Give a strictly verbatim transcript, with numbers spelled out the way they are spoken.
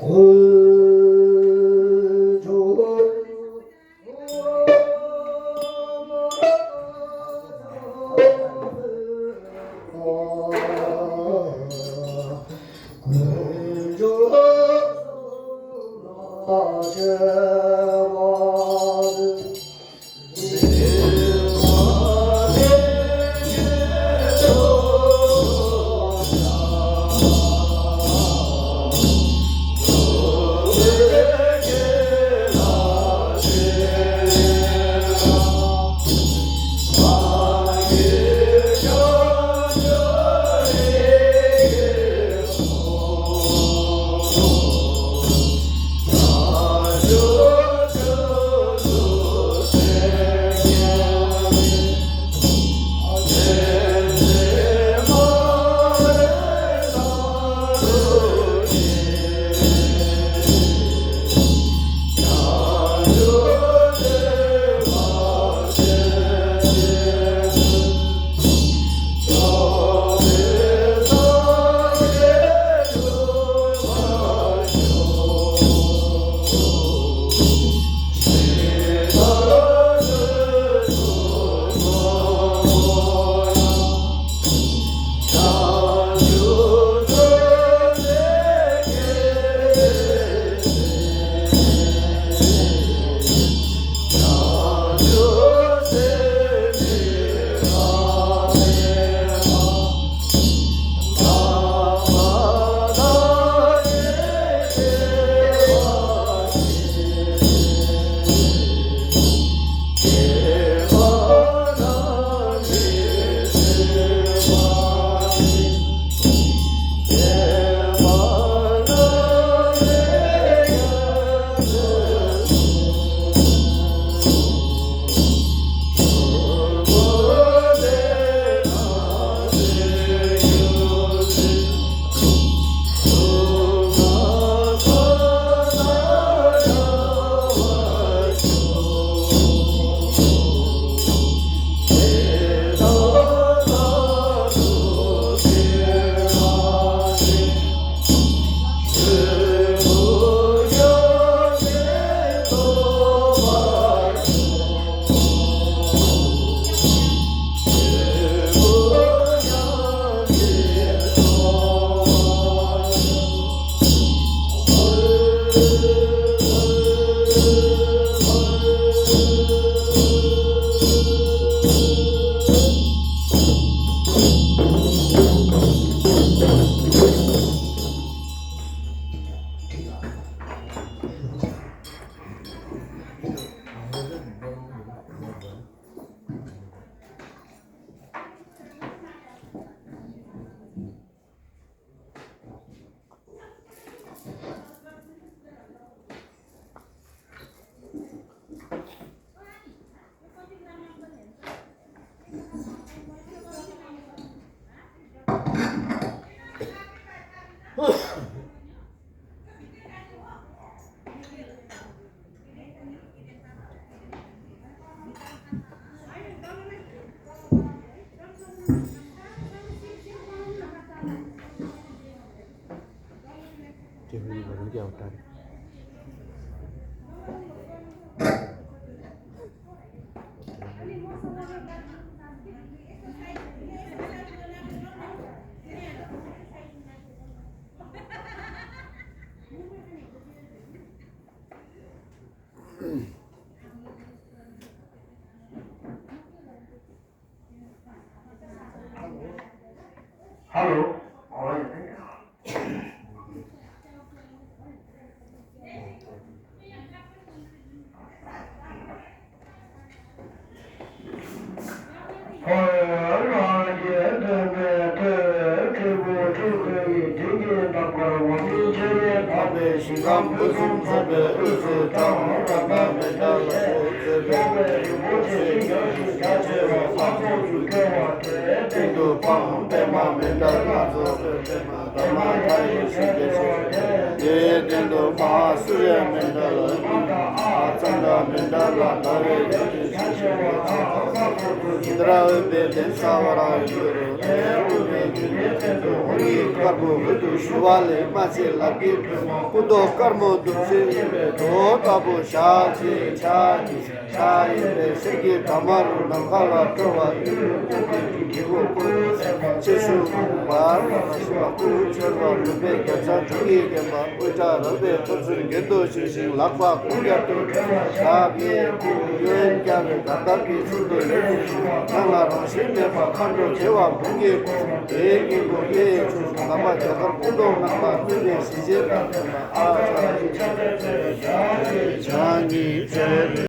དཀོན་མཆོག Hello. ཧོ། རང་རྒྱལ་དོན་མེད་དོན་ཁྲི་པོ་ཁྲི་ཁོལ་གྱི་དུས་ཀྱི་རྣམ་པར་འོག་མིན་ཆེན་མོའི་འཕགས་པའི་ཞིང་ཁམས་ཕུན་སུམ་ཚོགས་པའི་དབུས་སུ་གྲངས་རབ་ན་མི་འདྲ་བའི་ཡོན་ཏན་རིན་པོ་ཆེ་ཤིང་རྒྱ་ཆེ་བའི་ལྷ་ཚོགས་སུ་སྐྱེ་བ་དེ་སྟེང་དུ་འཕགས་པདྨ་མི་འདྲ་ལྔ་རྫོགས་པའི་པདྨ་མཐའ་ཡས་ཞིང་སྐྱེ་ཆེ། དེའི་སྟེང་དུ་མ་ཧཱ་སུ་ར་མི་འདྲ་ལ་ཨ་ཙནྡྲ་མི་འདྲ་ལ་ཟླ་བའི་གདན་གྱི་ཆ་ཆེ་བ་དང་ཨ་ཙ་ཁོ་ཏུ་ཙནྡྲ་འོད་པའི་གདན་ས་བ་ར་ཡུ་རུ། དཀར་པོ་འོད་དུ་ཞུ་བ་ལས། མ་ཚེ་ལག་གི་སྐུ་མདོག་དཀར་མོ་གདུགས་ཅན་ཡིན་པས། རྡོ་ལྟ་བུ་ཞལ་གཅིག་ཕྱག་གཉིས་ཕྱག་གཡས་པས་གསེར་གྱི་འདབ་མ་རུ་ནམ་མཁའ་ལ་སྤྲོ་བ་ཡུལ་དུ་སྐུ་མདོག་གི་དཀྱིལ་འཁོར་བསྐོར་ཏེ། ཕྱི་ཕྱོགས་བར་ལ་ཞི་བ་སྐུ་འཆོལ་བ་རུས་པའི་རྒྱ་མཚོ་འབྲུ་གིས་བརྒྱན་པ། དབུ་སྐྲ་རལ་པའི་ཐོར་ཚུགས་གྱེན་དུ་བཞེངས་ཤིང་ལག་པ་གུང་རྒྱབ་ཏུ་བསྒྲེངས། ཞབས་གཡས་བསྐུམ། གཡོན་བརྐྱང་བའི་གར་སྟབས་ཀྱིས་ཚུལ་དུ་ཡོད་དེ། སྣང་ལ་རང་བཞིན་མེད་པ་མཁའ་འགྲོ་བྱེ་བ་འབུམ་གྱིས་བསྐོར། དེའི་སྙིང་པོ་གཡས་ཕྱོགས་སུ་གདམས་པ་རྒྱ་གར་སྐུ་མདོག་དཀར་པ་སྤྲུལ་པའི་ཞལ་ཅན་དང་ལྡན་པ། ཨ་ཙ་ཕྱག་གཉིས་བཅས།